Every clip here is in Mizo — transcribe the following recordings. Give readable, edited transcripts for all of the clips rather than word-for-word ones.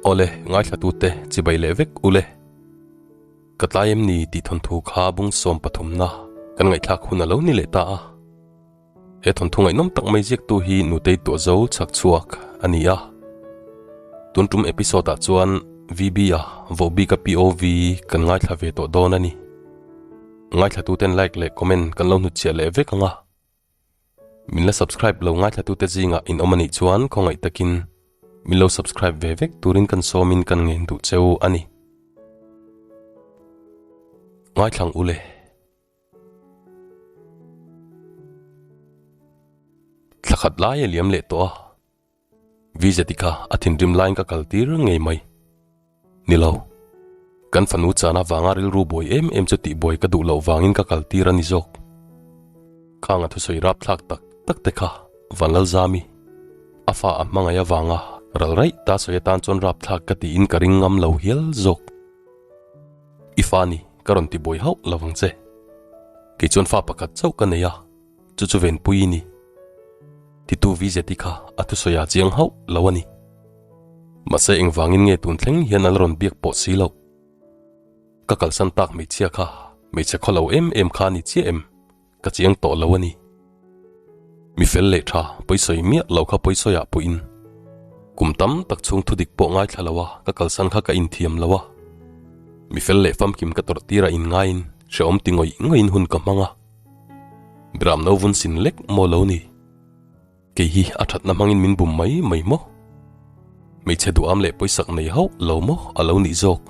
Awle, ngaithlatute chibai leh vek ule. Ka tlai em ni tih thawnthu kha bung sawm pathumna kan ngaihthlak hun a lo ni leh ta a. He thawnthu ngaihnawm tak mai ziaktu hi Nutei Tuahzo chhak chhuak a ni a. Tun tum episode ah chuan VB a vohbika POV kan ngaithla ve tawh dawn a ni. Ngaithlatuten like leh comment kan lo hnutchhiah leh vek ang a. Min la subscribe lo ngaithlatute zingah in awm a nih chuan khawngaih takin min lo subscribe ve vek turin kan sawmin kan ngen duh cheu a ni. Ngaithlang ule. Thla khat lai a liam leh tawh a. Vizeti kha a thinrim laiin ka kal tir ngei mai. Ni lo. Kan fanu chana vanga rilru buai em em chu tihbuai ka duh loh vangin ka kal tir a ni zawk. Khang a thusawi rapthlak tak tak te kha Vanlalzami a fa a hmangaih avanga ral raih ta sawi atan chuan rapthlak ka tiin ka ring ngam lo hial zawk. I fa ni ka rawn tibuai hauh lo vang che. Kei chuan fa pakhat chauh ka nei a. Chu chu Venpui i ni. Titu VZI kha a thusawi a chiang hauh lo a ni. Mahse engvangin nge tun thleng hian a la rawn biak pawh si loh. Ka kalsan tak hmeichhia kha hmeichhe khaw lo em em kha a ni chiah em? Ka chiang tawh lo a ni. Mi fel leh tha pawisawi miah lo kha pawisawiah pawhin kum tam tak chhung thudik pawh ngaithla lo a ka kalsan kha ka inthiam lo a. Mi fel leh famkim ka tawrh tirah inngaiin hrehawm ti ngawih ngawihin hun ka hmang a. Biram no vun sin lek maw lo ni? Kei hi a thatna hmangin min bum mai mai maw? Hmeichhe duham leh pawisak nei hauh lo maw a lo nih zawk?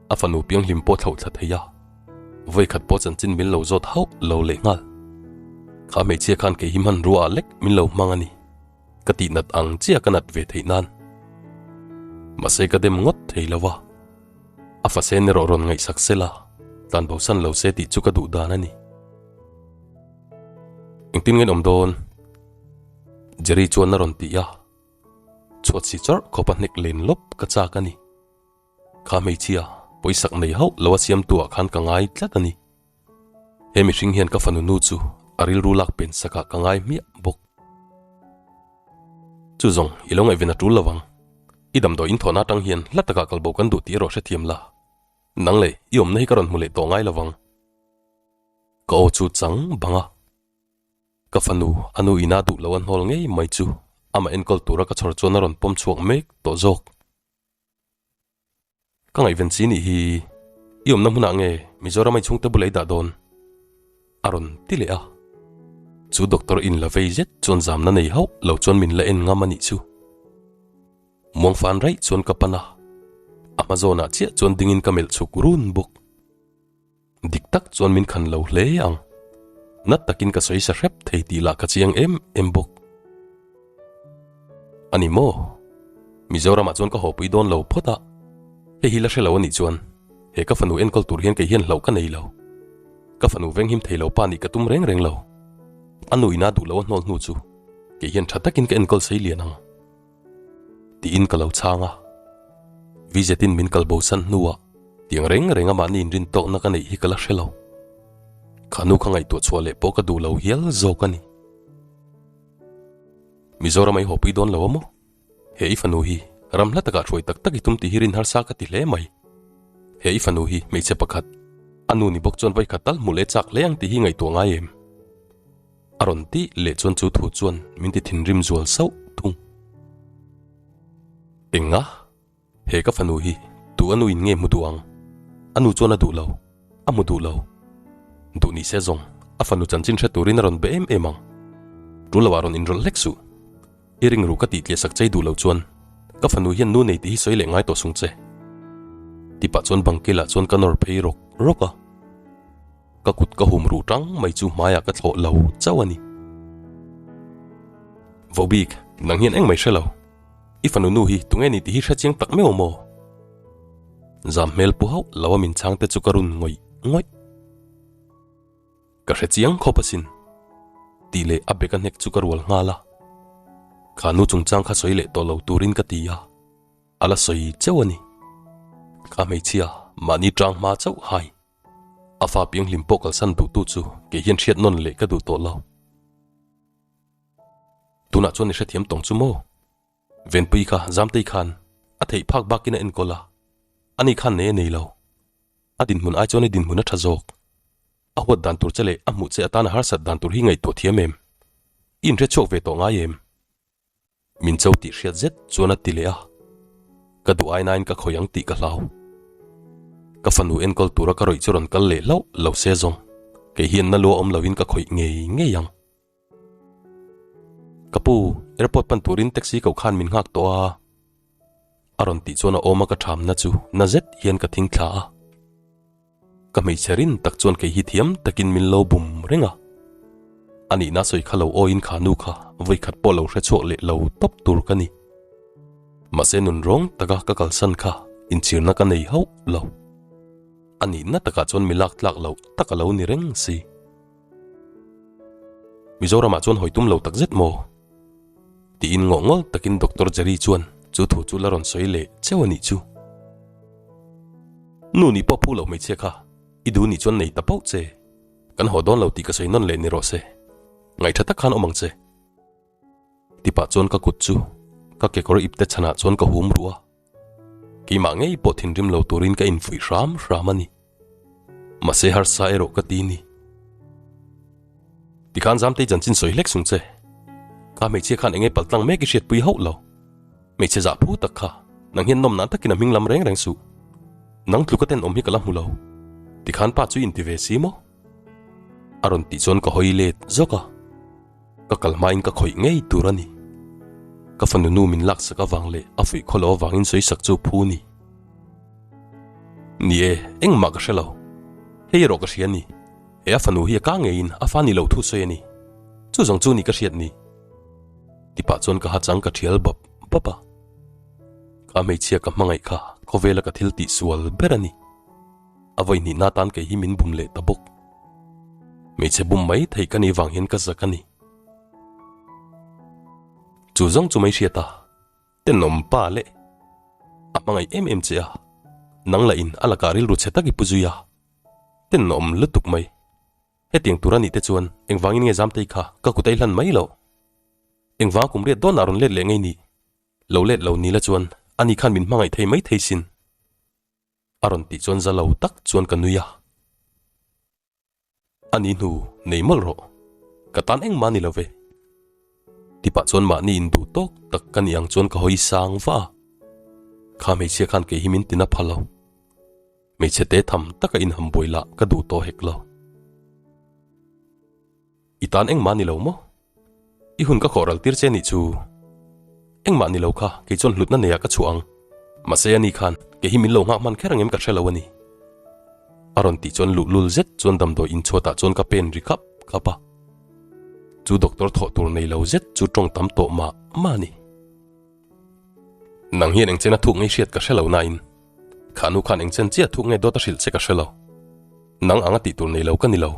A fanu pianghlim pawh thlauh thla thei a, vawikhat pawh chanchin min lo zawt hauh lo leh nghal. Kha hmeichhia khan kei hi hmanrua ah lek min lo hmang a ni. Ka tih nat ang chiah ka nat ve theih nan. Mahse ka dem ngawt thei lo a. A fasen erawh rawn ngaihsak se la, tlan bosan lo se tih chu ka duh dan a ni. Engtin nge in awm dawn? Jerry chuan a rawn ti a, chhuat si chawrh khawp a hnek len lawp ka chak a ni. Kha hmeichhia, pawisak nei hauh lo a siamtu ah khan ka ngai tlat a ni. He mihring hian ka fanu nu chu a rilru lak pen sakah ka ngai hmiah bawk. Chu zawng i lo ngaihven a tul lo ang. I damdawi in thawhna atang hian hla takah kalbo kan duh tih erawh hrethiam la. Nang leh i awmna hi ka rawn hmu leh tawh ngai lo vang. Ka aw chu chang bang a. Ka fanu a nu ina duh lo a hnawl ngei mai chu amah enkawl tura ka chhawr chuan a rawn pawm chhuak mek tawh zawk. Ka ngaihven chi nih hi i awmna hmunah nge Mizoram a i chhungte bula i dah dawn? A rawn ti leh a. Chu doctor in la vei zet chuan zamna nei hauh lo chuan min la en ngam a nih chu. Muang fan raih chuan ka pan a, a hma zawnah chiah chuan dingin ka melh chhuk run bawk. Dik tak chuan min khan lo hle ang. Nat takin ka sawi sa hrep thei tih lah ka chiang em em bawk. A ni maw? Mizoramah chuan ka hawpui dawn lo phawt a, hei hi la hre lo a nih chuan he ka fanu enkawl tur hian kei hian hlauh ka nei lo. Ka fanu venghim thei lo pa nih ka tum reng reng lo. A nu ina duh lo a hnawl hnu chu kei hian tha takin ka enkawl sei lian ang. Tiin ka lo chhang a. Vizetin min kal bosan hnuah tiang reng reng a mahni inrin tawkna ka neih hi ka la hre lo. Kha nu kha ngaihtuah chhuah leh pawh ka duh lo hial zawk a ni. Mizoram a i hawpui dawn lo a maw? He i fanu hi ram hla takah hruai tak tak i tum tih hi rin harsa ka ti hle mai. He i fanu hi hmeichhe pakhat, a nu ni bawk chuan vawikhat tal hmuh leh chak hle ang tih hi ngaihtuah ngai em? A rawn tih leh chuan chu thu chuan min ti thinrim zual sauh thung. Enga? He ka fanu hi tu a nu in nge hmu duh ang? A nu chuan a duh lo, a hmu duh lo. Duh ni se zawng, a fanu chanchin hre turin a rawn be em em ang. Tul loah rawn inrawlh hlek suh. I ring ru ka tih tliah sak chei duh lo chuan ka fanu hian nu nei tih hi sawi leh ngai tawh sung che. Tipah chuan bangkilah chuan ka nawr phei rawk rawk a. Ka kut ka hum ruh tang mai chu hmaiah ka thlawh lo chauh a ni. Vobik, nang hian engmai hre lo. I fanu nu hi tunge ni tih hi hre chiang tak meuh maw? Zam hmel pu hauh lo a min chhang te chu ka run ngawih ngawih. Ka hre chiang khawp asin. Tih leh a bek a hnek chu ka rual nghal a. Kha nu chungchang kha sawi leh tawh lo turin ka ti a. A la sawi chauh a ni. Kha hmeichhia mahni tang hma chauh hai. A fa pianghlim pawh kalsan duhtu chu kei hian hriat nawn leh ka duh tawh lo. Tunah chuan i hrethiam tawng chu maw? Venpui kha Zamtei khan a A theih phak bakin a enkawl a, ani khan nei a nei lo. A dinhmun ai chuan i dinhmun a tha zawk. A huat dan tur che leh a hmuh che atana harsat dan tur hi ngaihtuah thiam em? I inhre chhuak ve tawh ngai em? Min cho tih hriat zet chuan a ti leh a, ka duh ai nain ka khawih ang tih ka hlau. Ka fanu enkawl tura ka rawih chu rawn kal leh hlauh lo se zawng, kei hian na lua awm loin ka khawih ngei ngei ang. Ka pu, airport pan turin taxi ko khan min nghak tawh a. A rawn tih chuan a awm a ka thamna chu na zet hian ka thing thla a. Ka hmeichhe rin tak chuan kei hi thiam takin min lo bum reng a. A nihna sawi kha lo awiin kha nu kha vawikhat pawh lo hre chhuak leh lo tawp tur ka ni. Mahse nun rawng taka ka kalsan kha inchhirna ka nei hauh lo. A nihna takah chuan mi lak tlak loh tak a lo ni reng si. Mizoramah chuan hawi tum lo tak zet maw? Tiin ngawh ngawl takin Doctor Jerry chuan chu thu chu la rawn sawi leh cheu a nih chu. Nu nih pawh phu loh hmeichhia kha, i duh nih chuan nei ta pauh che. Kan haw dawn lo tih ka sawi nawn leh ni rawh se. Ngaih tha tak khan awm ang che. Tipah chuan ka kut chu ka kekawr ipte chhanah chuan ka hum ruh a. Keimah ngei pawh thinrim lo turin ka infuih hram hram a ni. Mahse harsa erawh ka ti ni. Tikhan Zamtei chanchin sawi hlek sung che. Kha hmeichhia khan enge paltlang mek i hriatpui hauh lo. Hmeichhe zah phu tak kha nang hian nawm nan takin a hming lam reng reng suh. Nang tluka tenawm hi ka la hmu lo. Tikhan pa chu i inti ve si maw? A rawn tih chuan ka hawi let zawk a. Ka kal hmain ka khawih ngei tur a ni. Ka fanu nu min laksak avang leh a fuih khaw lo avangin sawisak chu phu ni. Ni e, engmah ka hre lo. Hei erawh ka hria ni. He a fanu hi a ka ngeiin a fa ni lo thu sawi a ni. Chu zawng chu ni ka hriat ni. Tipah chuan ka hachang ka thial bap bap a. Ka hmeichhia ka hmangaih kha khawvela ka thil tih sual ber a ni. A vawi hnihna atan kei hi min bum leh ta bawk. Hmeichhe bum mai thei ka nih vang hian ka zak a ni. Chu zawng chu mai hriat a, tenawm pa leh a hmangaih em em che a, nang lah in a lakah rilru chhe tak i pu zui a, tenawm lutuk mai. Hetiang tur a nih te chuan engvangin nge Zamtei kha ka kut a i hlan mai loh? Engvanga kum riat dawnah rawn let leh ngei nih? Lo let lo ni la chuan ani khan min hmangaih thei mai thei sin. A rawn tih chuan za lo tak chuan ka nui a. A ni hnu nei mawlh rawh, ka tan engmah ni lo ve. Tipah chuan mahni induh tawk tak ka nih ang chuan ka hawi sang va a. Kha hmeichhia khan kei hi min tina pha lo. Hmeichhe te tham taka inham buai lah ka duh tawh hek lo. I tan engmah ni lo maw? I hun ka khawh ral tir che nih chu. Engmah ni lo kha kei chuan hlutna neiah ka chhuah ang. Mahse ani khan kei hi min lo nghak hman kher angem ka hre lo a ni. A rawn tih chuan luhlul zet chuan damdawi inchhuatah chuan ka pen ri khap khap a. Chu doctor thawh tur nei lo zet chu tawng tam tawh mah mah a ni. Nang hian engchen a thuk ngei hriat ka hre lo nain kha nu khan engchen chiah thuk nge dawt a hrilh che ka hre lo. Nang anga tih tur nei lo ka ni lo.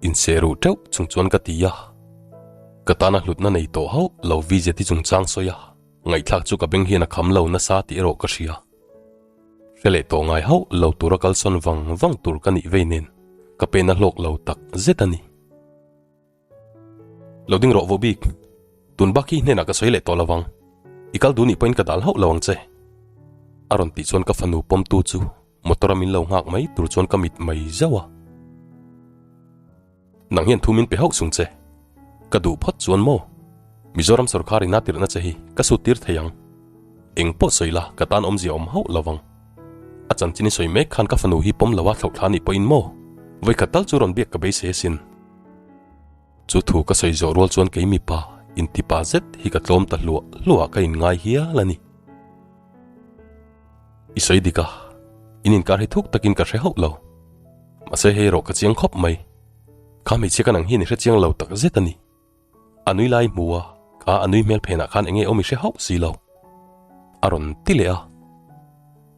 Inse ruh teuh chung chuan ka ti a. Ka tana hlutna nei tawh hauh lo VJT chungchang sawi a, ngaihthlak chu ka beng hian a kham lo nasa tih erawh ka hria. Hre leh tawh ngai hauh lo tura kalsawn vang vang tur ka nih vei nen ka pen a hlawk lo tak zet a ni. Lo ding rawh Vobik, tun bak hi hnenah ka sawi leh tawh lo vang. I kal duh nih pawhin ka dal hauh lo ang che. A rawn tih chuan ka fanu pawmtu chu motor a min lo nghak mai tur chuan ka mit mai zauh a. Nang hian thu min pe hauh sung che. Ka duh phawt chuan maw? Mizoram sorkar in a tirhna che hi ka sut tir thei ang. Eng pawh sawi la ka tan awmzia awm hauh lo vang. A chanchin i sawi mek khan ka fanu hi pawm lo a thlauh thla nih pawhin maw? Vawikhat tal chu rawn biak ka beisei asin. Chu thu ka sawi zawh rual chuan kei mipa intipa zet hi ka tlawm ta hluah hluah ka inngai hial a ni. I sawi dik a, in inkar hi thuk takin ka hre hauh lo. Mahse hei erawh ka chiang khawp mai. Kha hmeichhia ka nang hian i hre chiang lo tak zet a ni. A nui lai hmu a, kha a nui hmel phenah khan enge awm i hre hauh si lo. A rawn ti leh a.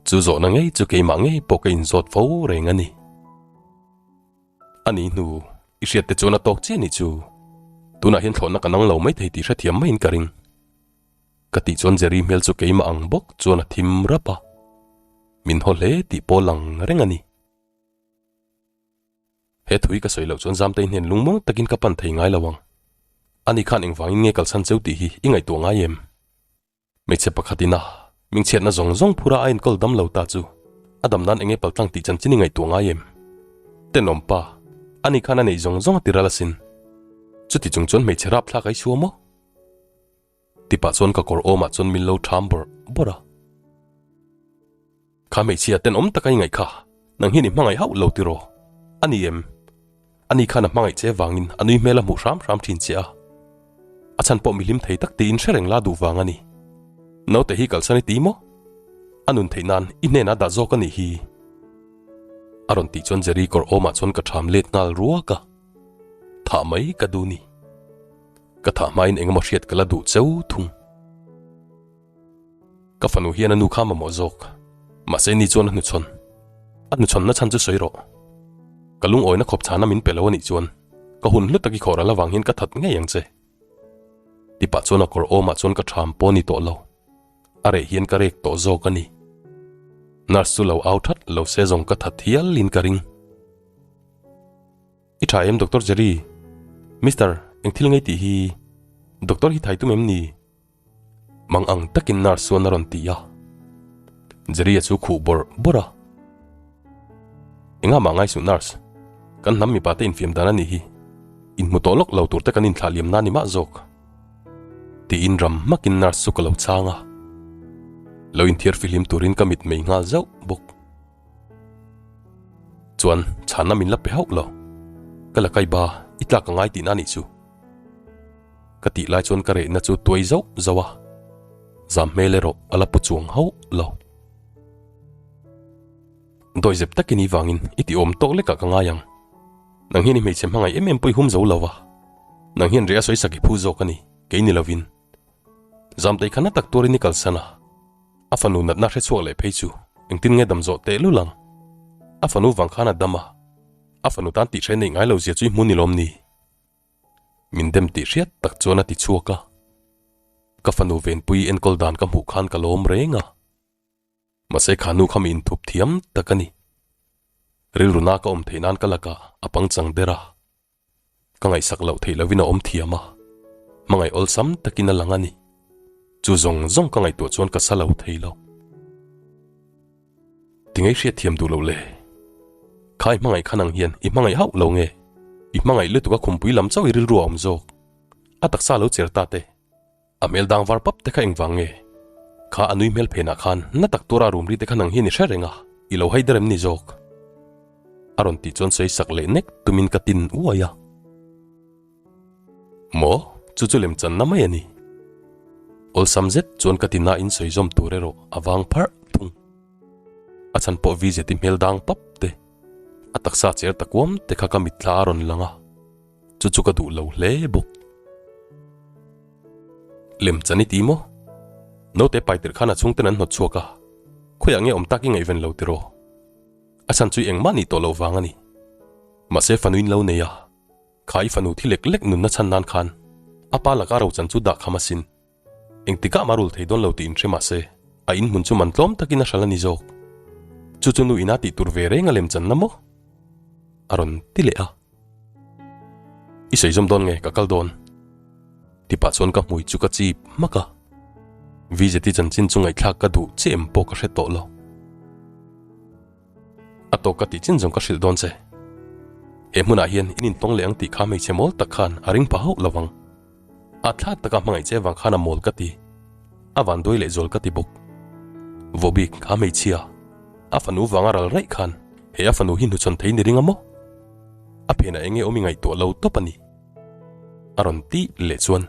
Chu zawhna ngei chu keimah ngei pawh ka inzawt fo reng a ni. A ni hnu, i hriat te chuan a tawk chiah nih chu. Tunah hian thlawhna ka nang lo maithei tih hrethiam maiin ka ring. Ka tih chuan Jerry hmel chu keimah ang bawk chuan a thim rap a, min haw hle tih pawh lang reng a ni. He thui ka sawi loh chuan Zamtei hnen lungmuang takin ka pan thei ngai lo ang. Ani khan engvangin nge kalsan cheu tih hi i ngaihtuah ngai em? Hmeichhe pakhatin a. Hmingchhiatna zawng zawng phura a enkawl dam lo ta chu a dam nan enge paltlang tih chanchin i ngaihtuah ngai em? Tenawm pa, ani khan a neih zawng zawng a ti ral asin. Chuti chung chuan hmeichhe rapthlak a i chhuah maw? Tipah chuan ka kawr awmah chuan min lo ṭham bawrh bawrh a. Kha hmeichhia tenawm taka i ngaih kha, nang hian i hmangaih hauh lo tiraw? A ni em? Ani khan a hmangaih che vangin a nui hmel a hmuh hram hram thin che a. A chhan pawh mihlim thei tak tiin hre reng la duh vang a ni. Naute hi kalsan i ti maw? A nun theih nan i hnenah dah zawk a nih hi. A rawn tih chuan Jerry kawr awmah chuan ka ṭham let nghal ruak a. Thah mai ka duh ni. Ka thah hmain engemaw hriat ka la duh cheu thung. Ka fanu hian a nu kha mamawh zawk. Mahse ni chuan a hnuchhawn. A hnuchhawnna chhan chu sawi rawh. Ka lungawina khawp chhana min pe lo a nih chuan ka hun hlu tak i khawh ral avang hian ka that ngei ang che. Tipah chuan a kawr awmah chuan ka ṭham pawh a ni tawh lo. A reh hian ka rek tawh zawk a ni. Nurse chu lo au that lo se zawng ka that hial in ka ring. I tha em Doctor Jerry? Mister, eng thil ngei tih hi Doctor hi thai tum em ni? Mang ang takin nurse chuan a rawn ti a. Jerry-a chu khuh bawrh bawrh a. Engah mah ngai suh nurse, kan hnam mipa te infiam dan a nih hi. Inhmu tawh lawk lo tur te kan inthlah liam na ni mah zawk. Tiin ram hmakin nurse chu ka lo chhang a. Lo inthiar fihlim turin ka mit mei nghal zauh bawk. Chuan chhanna min la pe hauh lo. Ka la kai ba, i tlak a ngai tihna a nih chu. Ka tih lai chuan ka rehna chu tuai zauh zauh a, zam hmel erawh a la pu chuang hauh lo. Dawihzep takin i vangin i ti awm tawk lekah ka ngai ang. Nang hian i hmeichhe hmangaih em em pawh i hum zo lo va, nang hian reh a sawi sak i phu zawk a ni, kei ni lovin. Zamtei kha na tak tuarin i kalsan a, a fanu natna hre chhuak leh phei chu engtin nge dam zawh tehlul ang? A fanu vang khan a dam a, a fanu tan tih hre neih ngai lo zia chu i hmu ni lawm ni? Min dem tih hriat tak chuan a ti chhuak a, ka fanu Venpui enkawl dan ka hmuh khan ka lawm reng a, mahse kha nu kha mi inthup thiam tak a ni. Rilru na ka awm theih nan ka lakah a pangchang der a, ka ngaihsak loh theih lovin a awm thiam a, hmangaih awlsam takin a lang a ni. Chu zawng zawng ka ngaihtuah chuan ka sa lo thei lo. Tinge i hriat thiam duh loh le? Kha i hmangaih kha nang hian i hmangaih hauh lo nge? I hmangaih lutuk a khumpui lam chauh i rilru a awm zawk. A taksa lo cher ta te. A hmel dang var pap te kha engvang nge? Kha a nui hmel phenah khan na tak tura rum ri te kha nang hian i hre reng a, i lo hai der em ni zawk? A rawn tih chuan sawi sak leh nek tumin ka tin uai a. Maw? Chu chu lemchanna mai a ni. Awlsam zet chuan ka ti nain sawi zawm tur erawh a vang pharh thung. A chhan pawh vi zeti hmel dang pap te, a taksa cher ta kuam te kha ka mitthla a rawn lang a, chu chu ka duh lo hle bawk. Lemchan i ti maw? Naute pai tirh khan a chhungten an hnawt chhuak a, khawiah nge awm tak i ngaihven lo tiraw? A chhan chu i engmah nih tawh loh vang a ni. Mahse fanuin lo nei a. Kha i fanu thi lek lek nunna chhan nan khan a pa laka rochan chu dah kham asin. Engtikah mah rul thei dawn lo tih inhre mah se, a inhmun chu man tlawm takin a hral a ni zawk. Chu chu nu ina tih tur ve reng a lem channa maw? A rawn ti leh a. I sawi zawm dawn nge ka kal dawn? Tipah chuan ka hmui chu ka chip hmak a. Vizeti chanchin chu ngaihthlak ka duh che em pawh ka hre tawh lo. A tawk ka tih chin zawng ka hrilh dawn che. He hmunah hian in intawng leh ang tih kha hmeichhe mawl tak khan a ring pha hauh lo vang. A thla taka hmangaih che vang khan a mawl ka ti. A van duai leh zual ka ti bawk. Vawbik kha hmeichhia, a fanu vanga ral raih khan he a fanu hi hnuchhawn thei ni ring a maw? A phenah enge awm i ngaihtuah lo tawp a ni. A rawn ti leh chuan,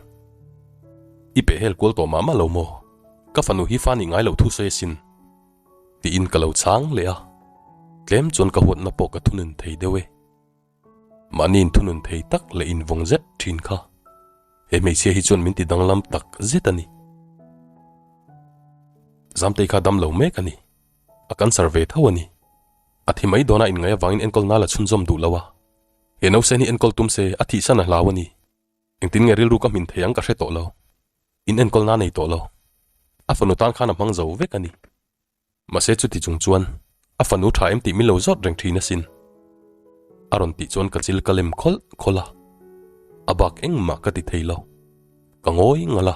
I pehhel kual tawh mah mah lo maw? Ka fanu hi fa nih ngai loh thu sawi asin. Tiin ka lo chhang leh a, tlem chuan ka huatna pawh ka thunun thei deuh e. Mahni inthunun thei tak leh invawng zet thin kha he hmeichhia hi chuan min ti danglam tak zet a ni. Zamtei kha dam lo mek a ni, a cancer ve tho a ni. A thi mai dawna inngaih avangin enkawlna la chhunzawm duh lo a, he nausen hi enkawl tum se a thihsan a hlau a ni. Engtin nge rilru ka hmin thei ang ka hre tawh lo. In enkawl na nei tawh lo. A fanu tan khan a hmang zo vek a ni. Mahse chuti chung chuan a fanu tha em tih min lo zawt reng thin asin. A rawn tih chuan ka chil ka lem khawlh khawlh a. A bak engmah ka ti thei lo. Ka ngawi ngal a.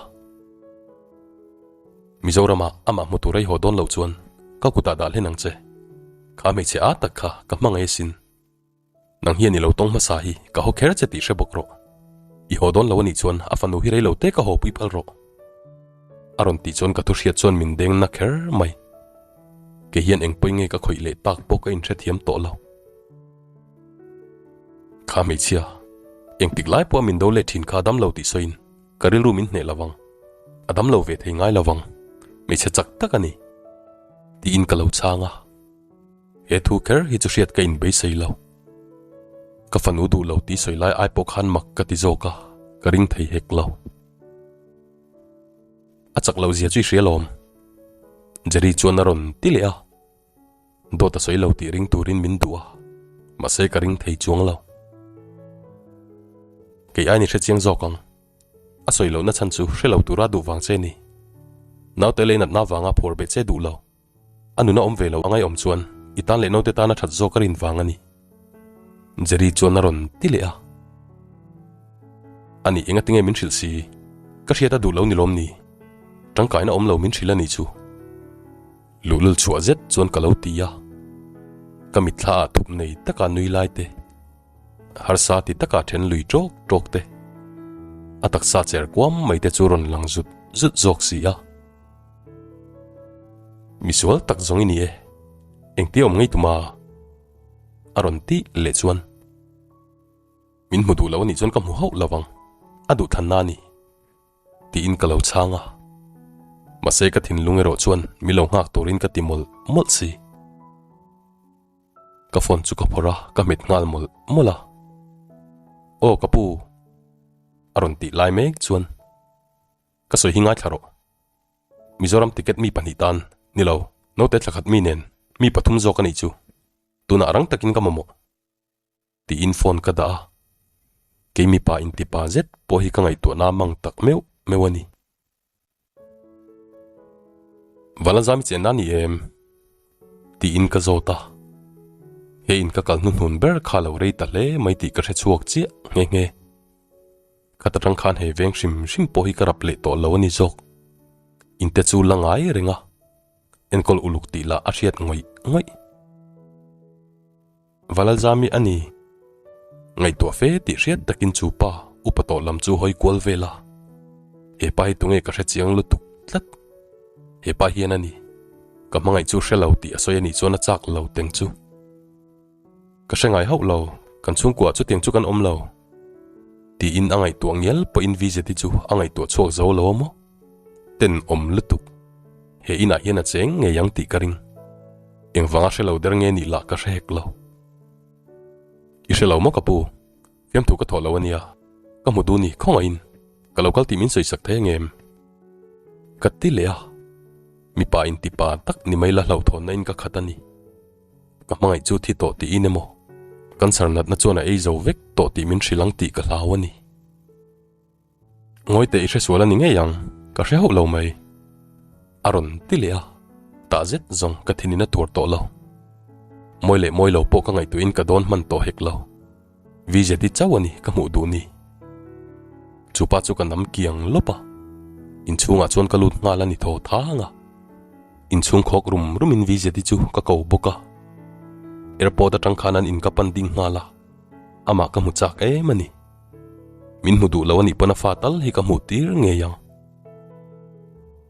Mizoramah amah hmu tur ei haw dawn loh chuan ka kutah dah hlen ang che. Kha hmeichhe â tak kha ka hmangaih asin. Nang hian i lo tawng hmasa hi ka haw kher che tih hre bawk rawh. I haw dawn lo anih chuan a fanu hi rei lo te ka haw pui phal rawh. A rawn tih chuan ka thu hriat chuan min deng na kher mai. Kei hian eng pawi nge ka khawih leh tak pawh ka inhrethiam tawh lo. Kha hmeichhia, engtik lai pawha min do leh thin kha dam lo tih sawiin ka rilru min hneh lo vang. A dam lo ve thei ngai lo vang. Hmeichhe chak tak a ni. Tiin ka lo chhang a. He thu kher hi chu hriat ka inbeisei lo. Ka fanu duh lo tih sawi lai ai pawh khan mak ka ti zawk a, ka ring thei hek lo. A chak loh zia chu i hria lawm. Jerry chuan a rawn ti leh a. Dawt a sawi lo tih ring turin min duh a, mahse ka ring thei chuang lo. Kei ain i hre chiang zawk ang. A sawi lohna chhan chu hre lo tura duh vang che ni. Naute lei natna vanga phuar beh che duh lo. A nuna awm ve lo a ngaihawm chuan i tan leh naute tana that zawk a rin vang a ni. Jerry chuan a rawn ti leh a. Ani enga tinge min hrilh si? Ka hriat a duh lo ni lawm ni? Tangkaina awm lo min hrilh a ni chu. Luhlul chhuah zet chuan ka lo ti a. Ka mitthla ah thup nei taka nui lai te, harsa ti taka then lui tawk tawk te, a taksa cher kuam mai te chu rawn lang zut zut zawk si a. Misual tak zawng i ni e, engtia awm ngei tuma? A rawn tih leh chuan min hmu duh lo a nih chuan ka hmu hauh lo vang, a duhthlanna a ni tiin ka lo chhang a. Mahse ka thinlung erawh chuan mi lo nghak turin ka ti mawlh mawlh si. Ka phone chu ka phawrh a, ka hmet nghal mawlh mawlh a. Aw ka pu a rawn tih lai mek chuan Ka sawi hi ngaithla rawh. Mizoram ticket mi pahnih tan, ni lo, naute thla khat mi nen, mi pathum zawk a nih chu. Tunah rang takin ka mamawh. Tiin phone ka dah a. Kei mipa intipa zet pawh hi ka ngaihtuahna mang tak meuh meuh a ni. Valazami chenna a ni em? Tiin ka zawt a. He in ka kal hnuhnun ber kha lo rei ta hle mai tih ka hre chhuak chiah nghe nghe. Khat atang khan he veng hrim hrim pawh hi ka rap leh tawh lo a ni zawk. Inte chu la ngai reng a, enkawl uluk tih lah a hriat ngawih ngawih. Valalzami a ni. Ngaihtuah fe tih hriat takin chu pa upa tawh lam chu hawi kual vel a. He pa hi tunge ka hre chiang lutuk tlat. He pa hian a ni. Ka hmangaih chu hre lo tih a sawi a nih chuan a chak lo teng chu. Ka hre ngai hauh lo, kan chhungkuah chutiang chu kan awm lo. Tiin a ngaihtuah ngial pawhin Vizeti chu a ngaihtuah chhuak zo lo a maw? Tenawm lutuk. He inah hian a cheng ngei ang tih ka ring. Engvanga hre lo der nge nih lah ka hre hek lo. I hre lo maw ka pu? Fiamthu ka thawh lo a nia. Ka hmu duh ni, khawngaihin. Ka lo kal tih min sawisak thei angem? Ka ti leh a. Mipa intipa tak ni mai la hlauhthawnna in ka khat a ni. Ka hmangaih chu thi tawh tiin emaw, cancer natna chuan a ei zo vek tawh tih min hrilh ang tih ka hlau a ni. Ngawi teh i hresual a ni ngei ang, ka hre hauh lo mai. A rawn ti leh a, tah zet zawng ka thinin a tuar tawh lo. Mawi leh mawi lo pawh ka ngaihtuahin ka dawn hman tawh hek lo. VZI chauh a ni ka hmuh duh ni. Chu pa chu ka nam kiang lawp a, inchhungah chuan ka lut nghal a ni thaw thang a. Inchhung khawk rum rumin VZI chu ka ko bawk a. Airport atang khan an in ka pan ding nghal a, amah ka hmu chak em a ni. Min hmu duh lo a nih pawn a fa tal hi ka hmuh tir ngei ang.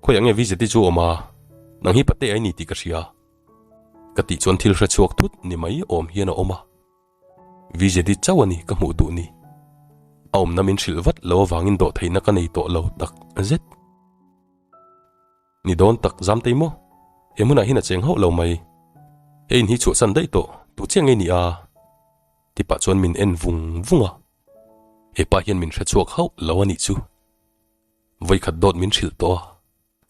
Khawiah nge VZI chu awm a, nang hi pate a i ni tih ka hria. Ka tih chuan thil hre chhuak thut ni mai awm hian a awm a. VZI chauh a ni ka hmuh duh ni. A awmna min hrilh vat lo avangin dawhtheihna ka nei tawh lo tak zet. Ni dawn tak zam tei maw? He hmunah hian a cheng hauh lo mai. He in hi chhuahsan daih tawh, tu chiah nge ni a? Ti pah chuan min en vung vung a. He pa hian min hre chhuak hauh lo a nih chu. Vawikhat dawt min hrilh tawh a,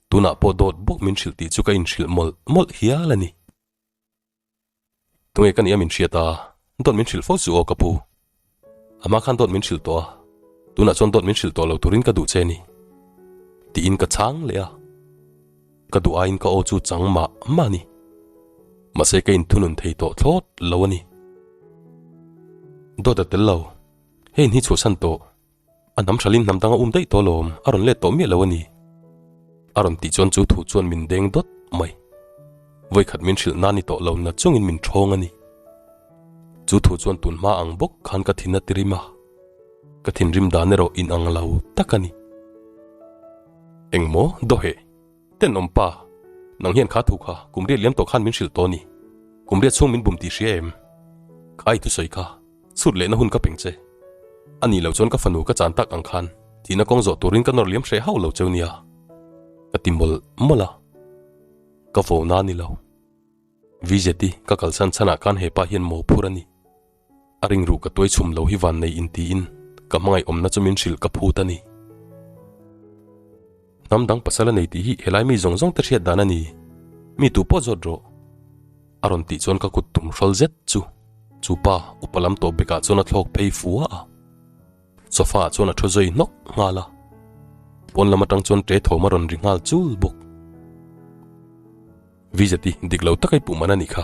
tunah pawh dawt bawk min hrilh tih chu ka inhrilh mawlh mawlh hial a ni. Tunge ka nih a min hriat a, dawt min hrilh fo chu aw ka pu. Amah khan dawt min hrilh tawh a, tunah chuan dawt min hrilh tawh lo turin ka duh che ni. Tiin ka chhang leh a. Ka duh aiin ka aw chu chang mah mah a ni. Mahse ka inthunun thei tawh thlawt lo a ni. Dawt a tel lo, hei in hi chhuahsan tawh. A hnam thalin hnam dang a um daih tawh alawm, a rawn let tawh miah lo a ni. A rawn tih chuan chu thu chuan min deng dawt mai. Vawikhat min hrilh na ni tawh lo na chungin min ṭhawng a ni. Chu thu chuan tun hma ang bawk khan ka thin a ti rim a, ka thinrim dan erawh in ang lo tak a ni. Engmaw dawheh? Tenawm pa, nang hian kha thu kha kum riat liam tawh khan min hrilh tawh a ni. Kum riat chhung min bum tih hria em? Kha i thusawi kha chhut lehna hun ka peng che. A nih loh chuan ka fanu ka chan tak ang khan thihna kawng zawh turin ka nawr liam hreh hauh lo cheu nia. Ka ti mawlh mawlh a. Ka vo na a ni lo. VZT ka kalsan chhanah khan hepa hian maw phur a ni. A ringruh ka tuai chhum lo hi van nei in tiin ka hmangaih awmna chu min hrilh ka phut a ni. Hnam dang pasal a nei tih hi helai mi zawng zawng te hriat dan a ni. Mi tu pawh zawt rawh. A rawn tih chuan ka kut tum hrawl zet chu chu pa upa lam tawh bekah chuan a thlawk phei fua a. Sofa ah chuan a thu zui hnawk nghal a. Pawn lam atang chuan ṭe thawm a rawn ri nghal chul bawk. Vizeti, dik lo taka i puh man a nih kha.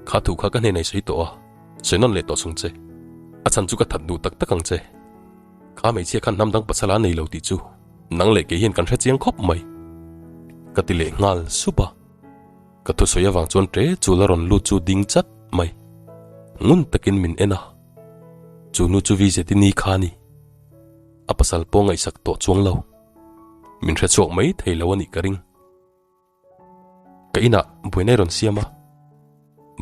Kha thu kha ka hnenah i sawi tawh a, sawi nawn leh tawh chung che. A chhan chu ka that duh tak tak ang che. Kha hmeichhia khan hnam dang pasal a nei lo tih chu nang leh kei hian kan hre chiang khawp mai. Ka ti leh nghal sup a. Ka thusawi avang chuan ṭe chul a rawn lut chu ding chat mai. Ngun takin min en a. Chu nu chu Vizeti ni kha a ni. A pasal pawh ngaihsak tawh chuang lo. Min hre chhuak mai thei lo a nih ka ring. Ka inah buaina i rawn siam a,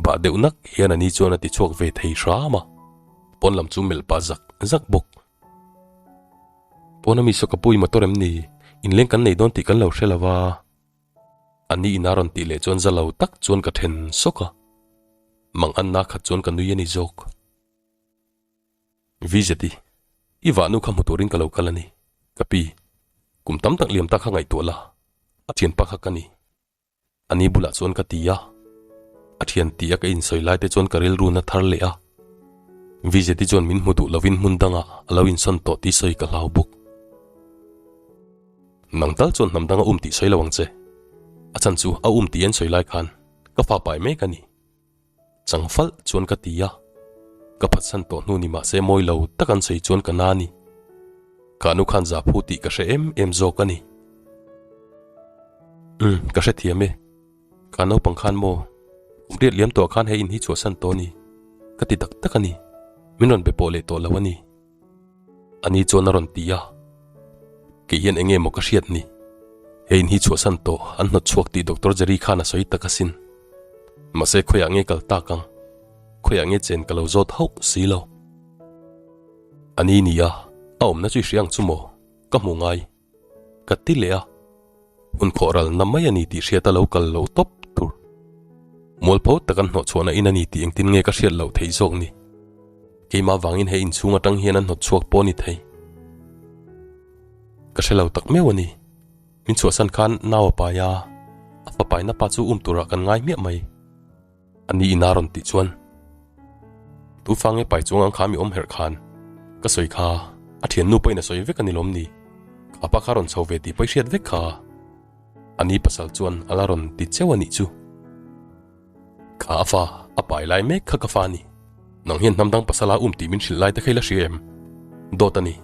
bah deuh nak hian a ni chuan a ti chhuak ve thei hram a, pawn lam chu melh pah zak zak bawk. Pawn ami saw ka pu i motor em ni? Inleng kan nei dawn tih kan lo hre lo va. A ni ina rawn tih leh chuan za lo tak chuan ka then sawk a, mang anna khat chuan ka nui a ni zawk. Vizeti, i vahnu kha hmu turin ka lo kal a ni, ka pi. Kum tam tak liam ta kha ngaihtuah la, a thianpa kha ka ni. A ni bulah chuan ka ti a, a thian ti a ka insawi lai te chuan ka rilru na thar leh a. Vizeti chuan min hmu duh lovin hmun dangah a lo insawn tawh tih sawi ka hlau bawk. Nang tal chuan hnam danga um tih sawi lo ang che. A chhan chu a um tih an sawi lai khan ka fa pai mek a ni. Chang falh chuan ka ti a, ka phatsan tawh hnu ni mahse mawi lo tak an sawi chuan ka na a ni. Ka nu khan za phu tih ka hre em em zawk a ni. Umm, ka hrethiam e. Ka naupang khan maw, kum riat liam tawh khan he in hi chhuahsan tawh a ni. Ka ti tak tak a ni. Min rawn be pawh leh tawh lo a ni. A ni chuan a rawn ti a, Kei hian eng nge maw ka hriat ni? He in hi chhuahsan tawh an hnawt chhuak tih Doctor Jerry khan a sawi tak asin. Mahse khawiah nge kal tak ang? Khawiah nge chen ka lo zawt hauh si lo. A ni ni a, a awmna chu i hria ang chu maw? Ka hmu ngai. Ka ti leh a, hun khawh ralna mai a ni tih hriat a lo kal lo tawp tur. Mualpho tak an hnawh chhuahna in a ni tih engtin nge ka hriat loh theih zawk ni? Keimah vangin he inchhung atang hian an hnawt chhuak pawh a ni thei. Ka hre lo tak meuh a ni. Min chhuahsan khan nau a pai a, a fapaina pa chu um turah kan ngai hmiah mai. A ni ina rawn tih chuan, Tu fa nge pai chuang ang kha mi awm herh khan? Ka sawi kha, a thiannu pawhin a sawi vek a ni lawm ni? Kha pa kha rawn chho ve tih pawh i hriat vek kha. A ni pasal chuan a la rawn ti cheu a nih chu. Kha a fa, a pai lai mek kha ka fa a ni. Nang hian hnam dang pasala um tih min hrilh lai te kha i la hria em? Dawt a ni.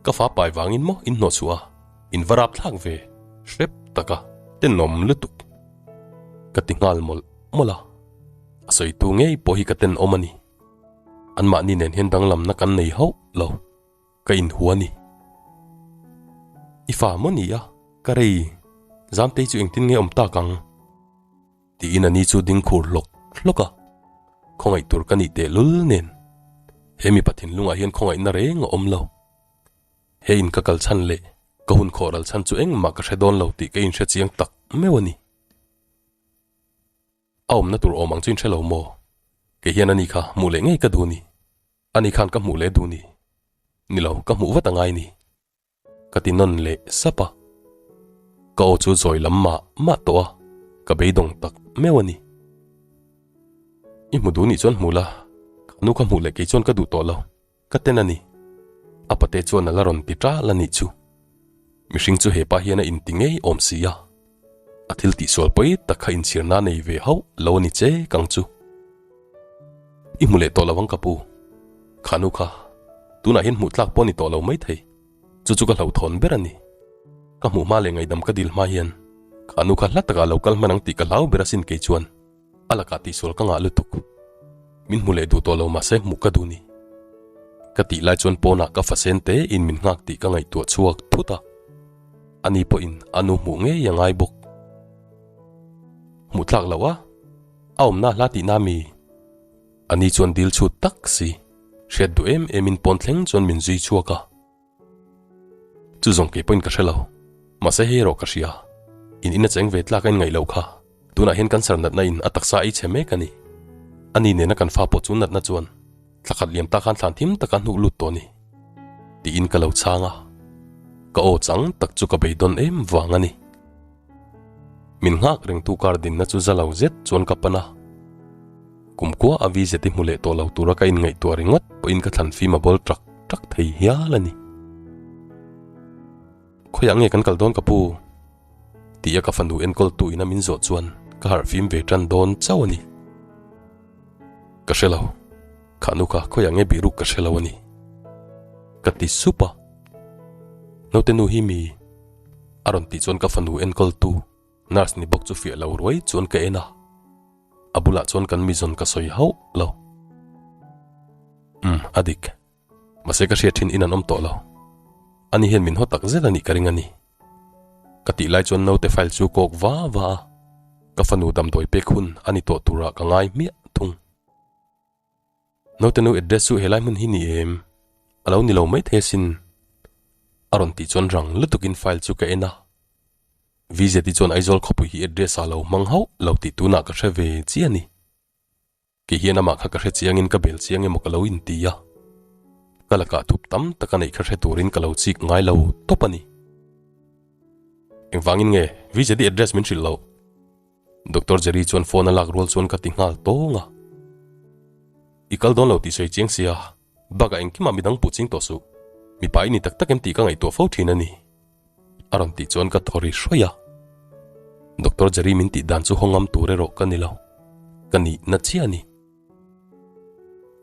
Ka fa pai vangin maw in hnawh chhuah a, in va rap thlak ve, hrep tak a, tenawm lutuk. Ka ti nghal mawlh mawlh a, a sawitu ngei pawh hi ka tenawm a ni. Anmahni nen hian danglamna kan nei hauh lo, ka inhua a ni. I fa maw ni a, ka rei, Zamtei chu engtin nge awm tak ang? Tiin a ni chu ding khur hlawk hlawk a, khawngaih tur ka nih tehlul nen he mipa thinlungah hian khawngaihna reng a awm lo. He in ka kal chhan leh ka hun khawh ral chhan chu engmah ka hre dawn lo tih ka inhre chiang tak meuh a ni. A awmna tur awm ang chu inhre lo maw? Kei hian ani kha hmuh leh ngei ka duh ni. Ani khan ka hmuh leh duh ni. Ni lo, ka hmuh vat a ngai ni. Ka ti nawn leh sap a. Ka aw chu zawi lam mah mah tawh a, ka beidawng tak meuh a ni. I hmu duh nih chuan hmu la, ka nu kha hmuh leh kei chuan ka duh tawh lo. Ka ten a ni. A pate chuan a la rawn ti ṭal a nih chu. Mihring chu hepa hian a inti ngei awm si a. A thil tihsual pawi tak kha inchhirna nei ve hauh lo a ni che kang chu. I hmu leh tawh lo ang ka pu. Kha nu kha, tunah hian hmuh tlak pawh a ni tawh lo maithei. Chu chu ka hlauhthawn ber a ni. Ka hmuh hma leh ngaihdam ka dil hma hian ka nu kha hla takah a lo kal hman ang tih ka hlau ber asin kei chuan a lakah tihsual ka ngah lutuk. Min hmu leh duh tawh lo mahse hmuh ka duh ni. Ka tih lai chuan pawnah ka fasen te in min nghak tih ka ngaihtuah chhuak thut a. Ani pawhin a nu hmuh ngei a ngai bawk. Hmuh tlak loh a, a awmna hla tihna mi? Ani chuan dil chhut tak si, hriat duh em em in pawn thleng chuan min zui chhuak a. Chu zawng kei pawhin ka hre lo. Mahse hei erawh ka hria. In in a cheng ve tlak a inngaih loh kha. Tunah hian cancer natna in a taksa ei chhe mek a ni. Ani nena kan fa pawh chu natna chuan thla khat liam ta khan thlan thim taka hnuk lut tawh a ni. Tiin ka lo chhang a. Ka aw chang tak chu ka beidawn em vang a ni. Min nghak rengtu kar dinna chu za lo zet chuan ka pan a. Kumkhua a vizet i hmu leh tawh lo tura ka inngaihtuah ringawt pawhin ka thlan fim a bawl ṭak ṭak thei hial a ni. Khawiah nge kan kal dawn ka pu? Tia ka fanu enkawltu ina min zawh chuan ka harh fim ve ṭan dawn chauh a ni. Ka hre lo, kha nu kha khawiah nge bihruk ka hre lo a ni. Ka ti sup a. Naute nu hi mi? A rawn tih chuan ka fanu enkawltu nurse ni bawk chu fiah lo ruai chuan ka en a. A bulah chuan kan mizawn ka sawi hauh lo. Umm, a dik. Mahse ka hriat thin in an awm tawh lo. Ani hian min haw tak zet a nih ka ring a ni. Ka tih lai chuan naute file chu kawk va va a, ka fanu damdawi pek hun a ni tawh turah ka ngai hmiah thung. Naute nu address chu helai hmun hi ni em? A lo ni lo maithei asin. A rawn tih chuan rang lutukin file chu ka en a. VZI chuan Aizawl khawpui hi address ah lo hmang hauh lo tih tunah ka hre ve chiah a ni. Kei hian amah kha ka hre chiangin ka bel chiang emaw ka lo inti a. Ka lakah thup tam tak a neih kha hre turin ka lo chik ngai lo tawp a ni. Engvangin nge VZI address min hrilh loh? Doctor Jerry chuan phone a lak rual chuan ka ti nghal tawng a. I kal dawn lo tih sawi chiang sia, bakah engkimah midang puh ching tawh suh. Mipa i ni tak tak em tih ka ngaihtuah fo thin a ni. A rawn tih chuan ka thaw ri hrawih a. Doctor Jerry min tih dan chu haw ngam tur erawh ka ni lo. Ka nihna chiah a ni.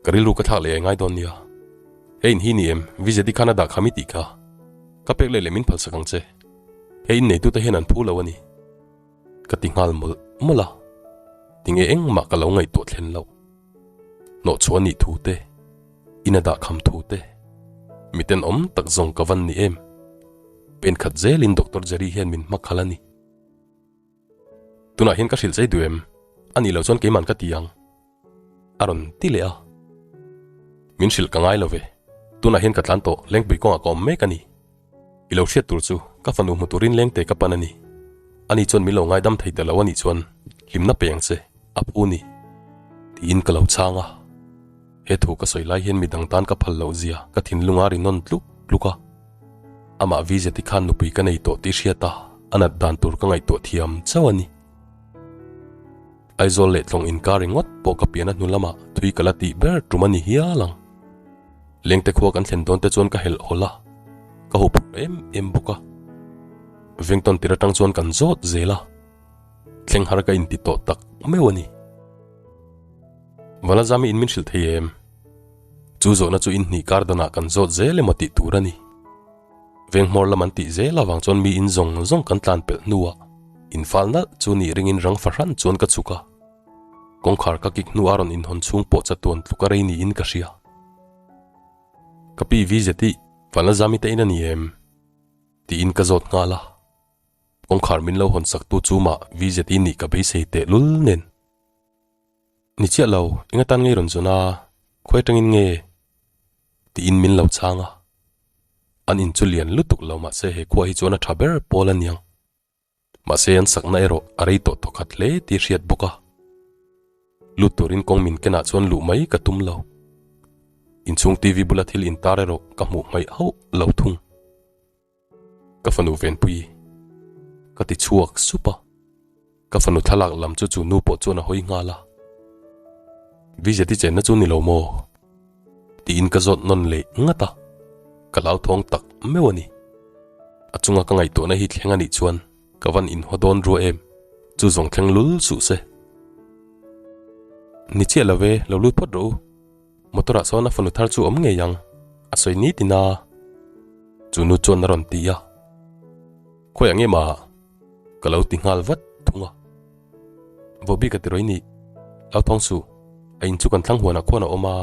Ka rilru ka thlak leh ai ngai dawn nia. He in hi ni em, VZD khan a dah kha mi tih kha. Ka pek leh leh min phalsak ang che. He in neitute hian an phu lo a ni. Ka ti nghal mawlh mawlh a, tinge engmah ka lo ngaihtuah thlen loh. Hnawhchhuah nih thu te, in a dahkham thu te, mi tenawm tak zawng ka van ni em? Pen khat zelin Doctor Jerry hian min hma khalh a ni. Tunah hian ka hrilh chei duh em? A nih loh chuan keiman ka ti ang. A rawn ti leh a. Min hrilh ka ngai lo ve. Tunah hian ka tlan tawh, Lengpui kawngah ka awm mek a ni. I lo hriat tur chu ka fanu hmu turin lengte ka pan a ni. Ani chuan min lo ngaidam thei ta lo a nih chuan hlimna pe ang che, a phu ni. Tiin ka lo chhang a. He thu ka sawi lai hian midang tan ka phal loh zia ka thinlung a ri nawn tluk tluk a. Amah Vizeti khan nupui ka nei tawh tih hriat a, a nat dan tur ka ngaihtuah thiam chauh a ni. Aizawl leh tlawng inkar ringawt pawh ka pian a hnu lamah thui ka la tih ber tum a ni hial ang. Lengte khua kan thlen dawn te chuan ka helh hawl a, ka hu phur em em bawk a. Vengtawn tir atang chuan kan zawt zel a, thleng har ka inti tawh tak meuh a ni. Valazami in min hrilh thei em? Chu zawhna chu in hnih kar danah kan zawt zel emaw tih tur a ni. Venghmawr lam an tih zel avang chuan mi in zawng zawng kan tlan pelh hnuah infal nalh chu nih ringin rang fahran chuan ka chhuk a. Kawngkhar ka kik hnu a rawn inhawn chhung pawh chatuan tluk a rei niin ka hria. Ka pi VZ i Vanlazami te in a ni em? tiin ka zawt nghal a. Kawngkhar min lo hawn sak tu chu mah VZ i nih ka beisei teh lul nen. Ni chiah lo, eng atan ngei rawn zawn a, khawi atangin nge? tiin min lo chhang a. An in chu lian lutuk lo mahse he khua hi chuan a tha ber pawl a niang. Mahse an sakna erawh a rei tawh tawkhat hle tih hriat bawk a. Lut turin kawng min kenah chuan luh mai ka tum lo. Inchhung TV bula thil intar erawh ka hmuh hmaih hauh lo thung. Ka fanu Venpui ka ti chhuak sup a. Ka fanu thlalak lam chu chu nu pawh chuan a hawi nghal a. Vizeti chenna chu ni lo maw? Tiin ka zawt nawn leh ngat a, ka hlauthawng tak meuh a ni. A chunga ka ngaihtuahna hi thleng a nih chuan ka van inhaw dawn rua em, chu zawng thleng lul suh se. Ni chiah lo ve, lo lut phawt rawh u. Motor ah sawn a fanu thar chu awm ngei ang, a sawi ni tin a. Chu nu chuan a rawn ti a. Khawiah nge mah? Ka lo ti nghal vat thung a. Vohbik a ti rawih ni. Lau thawng suh, a in chu kan thlang huanah khuan a awm a,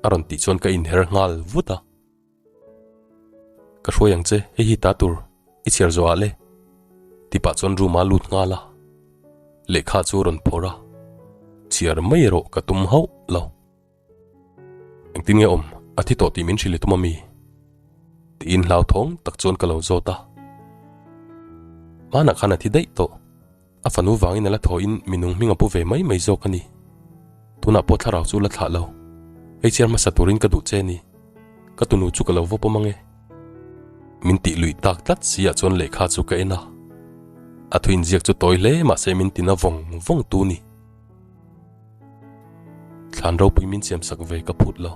a rawn tih chuan ka inher nghal vut a. Ka hruai ang che, hei hi ta tur, i chhiar zawh ah le. Ti pah chuan room ah lut nghal a. Lehkha chu a rawn phawrh a, chhiar mai erawh ka tum hauh lo. Engtin nge awm, a thi tawh tih min hrilh i tum a mi? Tiin hlauthawng tak chuan ka lo zawt a. Hmanah khan a thi daih tawh. A fanu vangin a la thawhin mi nung hming a pu ve mai mai zawk a ni. Tunah pawh thlarau chu la thlah lo. Hei chhiar hmasa turin ka duh che a ni. Ka tunu chu ka lo va pawm ange. Min tih luih tak tlat si ah chuan lehkha chu ka en a. A thu inziak chu tawi hle mahse min tina vawng vawng tu ni. Thlan ropui min siam sak ve ka phut lo.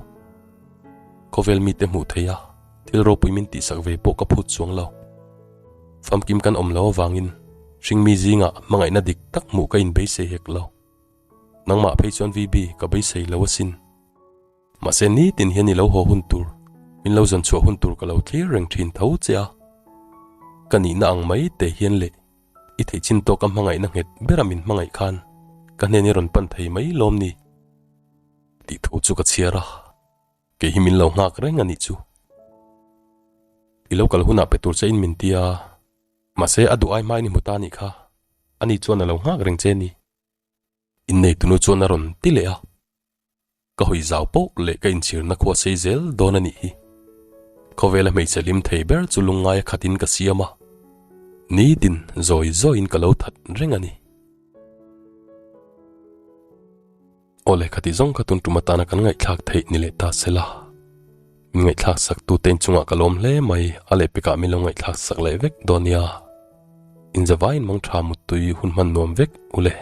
Khawvel mite hmuh theih a, thil ropui min tihsak ve pawh ka phut chuang lo. Famkim kan awm lo avangin hringmi zingah hmangaihna dik tak hmuh ka inbeisei hek lo. Nangmah phei chuan VB ka beisei lo asin. Mahse nitin hian i lo haw hun tur, min lo zawn chhuah hun tur ka lo thlir reng thin tho che a. Ka nihna ang mai te hian leh i theih chin tawka hmangaihna nghet bera min hmangaih khan ka hnen i rawn pan thei mai lawm ni? Tih thu chu ka chhiar a, kei hi min lo nghak reng a nih chu. I lo kal hunah pe tur che in min ti a, mahse a duh ai hmain i hmu ta a nih kha, ani chuan a lo nghak reng che a ni. Inneitunu chuan a rawn ti leh a, ka hawi zau poh leh ka inchhirna khua sei zel dawn a nih hi. Khawvela hmeichhe hlim thei ber chu lungngaia khatin ka siam a, nitin zawi zawiin ka lo that reng a ni. Aw lehkha tih zawng kha tun tum atana kan ngaihthlak theih ni leh ta sela. Min ngaihthlak sak tu te inchungah ka lawm hle mai, a lehpekah min lo ngaihthlak sak leh vek dawn nia. Inzavaiin mangtha muttui hun hman nuam vek u le.